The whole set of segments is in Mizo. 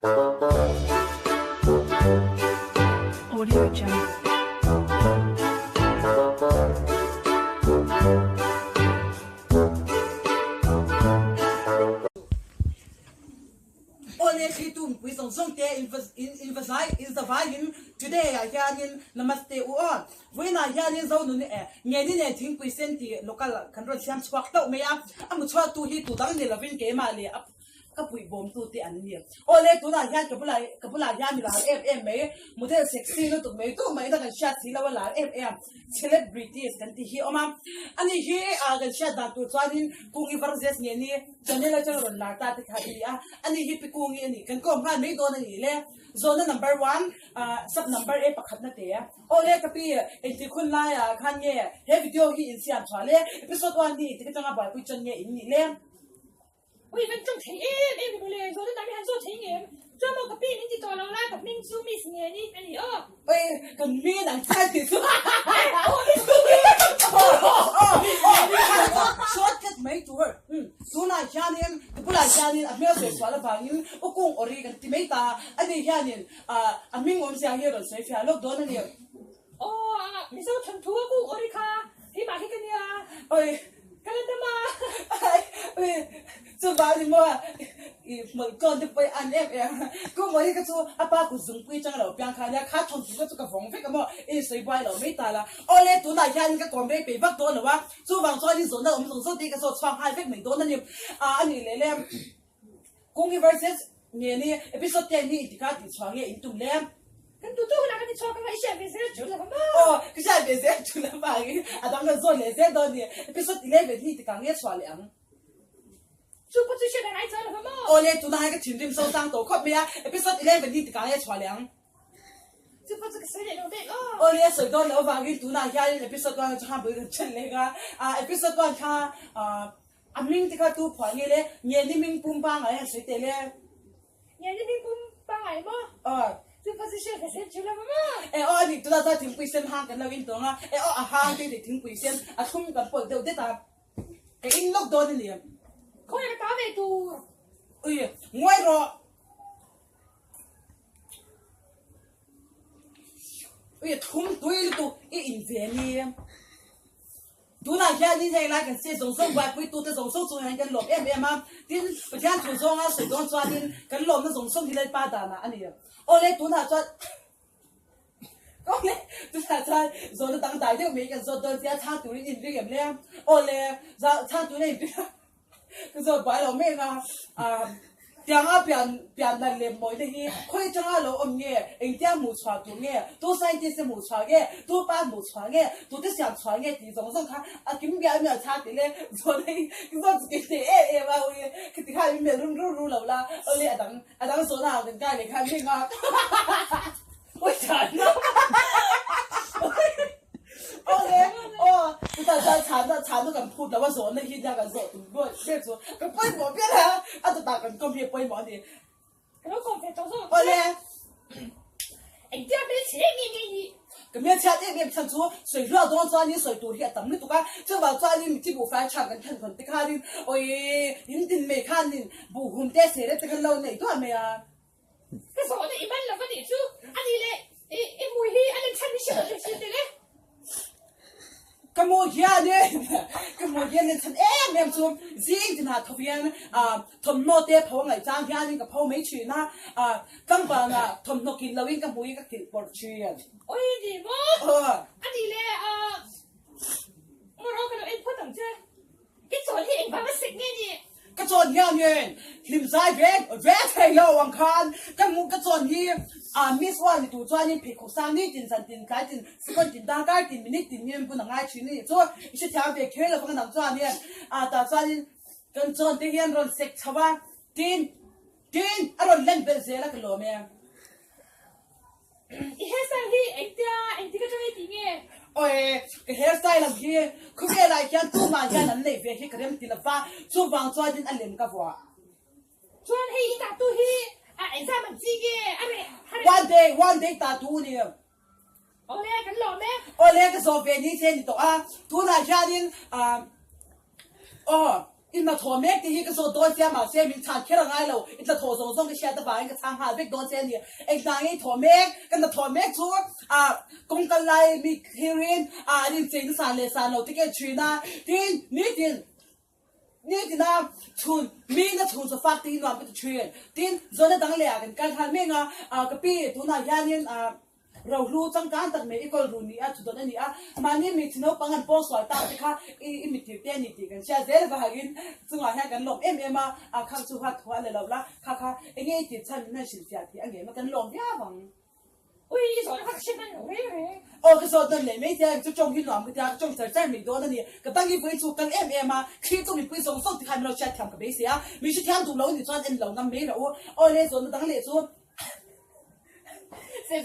Audio Jungle. Awle thlitu mipui zawng zawng te in va zai in za vaiin today ah hianin namaste u aw. Vawiinah hianin Zonun eh Ngeni nen thingpui sen tih local kan rawn siam chhuak hlauh mai a, a hmu chhuaktu hi tu dang ni lovin keimah leh a ka puih bawmtu te an ni. Awle tunah hian ka bulah ka bulah hian mi lar em em mai, model sexy lutuk mai duh mai na kan hriat si lo a lar em em celebrities kan tih hi a awm a. Ani hi ah kan hriat dan tur chuanin Kungi Varzes Ngeni channel atanga rawn lar ta te kha i ni a, ani hi Pi Kungi a ni. Kan kawm nghal mai dawn a ni le. Zawhna number one ah sub number e pakhatna te. Awle ka pi, engtik hun laiah khan nge he video hi in siam chhuah le? Episode one hi engtik atanga buaipui chuan nge in nih le? Ui kan ṭawng thei em em maw le, zawhna dang hi han zawh thei ngem? Chuan maw ka pi min ti tawh lo la, ka hming chu Miss Ngeni a ni aw. Ui kan hming an chhan tih chu Shortcut mai tur tunah hianin ka bulah hianin a hmel sawi sual avangin u kung awri kan ti mai ta a ni hianin a hming awmzia hi rawn sawi fiah lawk dawn a ni. Aw Mizo thanthu a kung awri kha keimah hi ka nia. Oi. Ka la dam a. Ui, chuvang ni maw i hmawlh tlawn te pawh an em em. Ku mawi ka chu a pa kut zungpui atang lo piang kha nia, kha thawnthu kha chu ka vawng vek a maw, i insawi buai lo mai ta la. Awle, tunah hian ka kawm rei peih vak dawn lo a, chuvang chuan in zawhna awm zawng zawng te hi ka zawt chhuak nghal vek mai dawn a ni. Ah, a nih leh le, Kungi versus Ngeni episode ten hi intikha tih chhuah nge in tum le? Kan tu tu hunah kan ti chhuak anga i hriat ve zel chu lo maw? Aw, ka hriat ve zel chu lo vangin a dang kan zawt leh zel dawn ni. Episode 11 hi intikha nge chhuah leh ang? Chu pawh chu hriat a ngai chuan lo maw? Aw le, tunah hian ka thinrim so sang tawh khawp mai a, episode 11 hi intikha nge chhuah leh ang? Chu pawh chu ka sawi leh lo vek aw. Aw le, a sawi dawn loh avangin tunah hian episode 1 atang khan bul kan then leh nga. Ah, episode 1 kha ah A hming te kha tu phuah nge le? Ngeni hming pum pangai han sawi teh le. Ngeni hming pum pangai maw? Aw. Chu position ka sawi thin lo va maw? E aw a nih tunah chuan thingpui sen hang kan lo in tawng a, e aw a hang te tih thingpui sen a thlum kan pawlh deuh det a, ka in lawk dawn a ni. Khawi ka ta ve tur. Ui, ngawi rawh. Ui, a thlum tui lutuk i in ve ni. Tunah hianin heng lai kan se zawng zawng buaipuitute zawng zawng chungah hian kan lawm em em a, tin Pathian thu zawnga sawi dawn chuanin kan lawmna zawng zawng hi Lalpa danah a ni. Awle tunah chuan Awle tunah chuan zawhna dangdai deuh mai kan zawt dawn sia chhang turin in ring em le? Awle chhang turin a inring a. Ka zawt buai lo mek a, tianga pian pian dan leh mawina hi khawi atanga lo awm nge, engtia hmuh chhuah tur nge, tu scientist te hmuh chhuah nge, tu pa hmuh chhuah nge, tu te siam chhuah nge tih zawng zawng kha a kim bial mial chhang tih le zawhna hi ka zawt chu kei thei em em a ui khiti khan min melh rum ru ru lo la, awle a dang a dang zawhna ah kan kai leh khan heng a ui chhan Awle aw chutah chuan chhana chhana kan phut lo a zawhna hi nia kan zawh tum ber ber chu ka pawimawh ber a a chutah kan kawm hi a pawimawh a ni. Ka lo kawm ve tawh zawk. Awle. Engtia hmelchhe em em nge ni? Ka hmelchhiat em em chhan chu sawi hluak dawn chuanin sawi tur hi a tam lutuk a, chuvang chuanin mithi buhfai chhan kan thlen hawn te khanin awii in tin mai khanin buhhum te sere te khan lo nei duah mai a. Ka zawhna i man lo va nih chu a ni le i i hmui hi a len chhan hi hriat lo si tel e. Ka hmuh hianin ka hmuh hian len chhan em em chu zing tin ah tho hian ah thawmhnaw te pho a ngaih chang hianin ka pho mai thin a, ah tlangval ah thawmhnaw kilh loin ka hmuh hi ka kilh pawrh thin. Oi ni maw? A ni le ah Mawraw ka lo en phawt ang che. I chawn hi engvang a sek nge ni? Ka chawn hianin hlim zai ve ve thei lo ang khan ka hmuh ka chawn hi ah Miss World ni tur chuanin pheikhawk sang ni tin zan tin tlai tin second tin darkar tin minute tin hian bun a ngai thin a nih chu i hrethiam ve kher lo vang a nang chuanin ah tah chuanin kan chawn te hian rawn sek chho a tin tin a rawn len belh zel a ka lawm e. I hairstyle hi engtia engtik atang i tih nge? Awi, ka hairstyle ang hi khawvelah hian tumah hian an neih ve hi ka rem ti lova, chuvang chuanin a lem ka vuah. Chuan hei i tattoo hi a exam an chi nge? A reh a reh. One day, one day tattoo ni. Awle, kan lawm e. Awle, ka zawh ve ni che ni tawh a, tunah hianin ah aw. I hnathawh mek tih hi ka zawt dawn che a, mahse min chhan kher a ngai lo. I hnathawh zawng zawng ka hriat avangin ka chhang nghal vek dawn che a ni. Eng hna nge i thawh mek? Ka hnathawh mek chu ah kawng kal lai mi thlirin ah an inchei na san leh san lo te ka en thin a, tin nitin nitin a chhun mi na chhun chaw fak te hi nuam ka ti thin. Tin zawhna dang leh ah kan kal nghal mek a, ah ka pi tunah hianin ah. Rohlu changkang tak mai i kawl ru ni a chu dawn a ni a, mahni hmeichhe naupang an pawng sual tak te kha i i mittir te a ni tih kan hria zel vangin chungah hian kan lawm em em a, a khang chu huat thu a la lo la, kha kha enge i tih chhan min han hrilhfiah tih a ngei maw kan lawm viau ang. Ui i zawhna kha ka hre hman lo reng reng. Aw ka zawt nawn leh mai tia chu tawng hi nuam ka tia ka tawng char char mai dawn a ni, ka dang i vawi chu kal em em a, thli chu mipui zawng zawng tikhan min lo hriat thiam ka beisei a, min hrethiam duh lo a nih chuan en lo ngam mai rawh u, aw le zawhna dang leh chu. Kan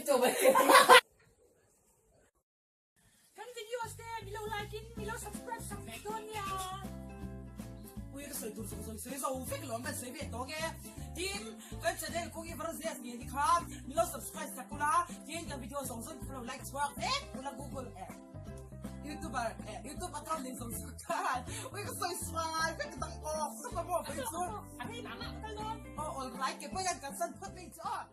videos te milo like in milo subscribe sak ve dawn nia. Ui ka sawi tur zawng zawng sawi zo vek lawm kan sawi ve tawk e. Tin kan channel kawng i varzias nge ni kha milo subscribe sak ula tin kan video zawng zawng kha lo like chhuak vek ula google eh youtuber eh youtube account nen zawng zawng khan ui ka sawi sual vek ka dang off vek a maw vei chu. A rei mah mah ka kal dawn. Aw all right ke pawh hian kan san phawt mai chu aw.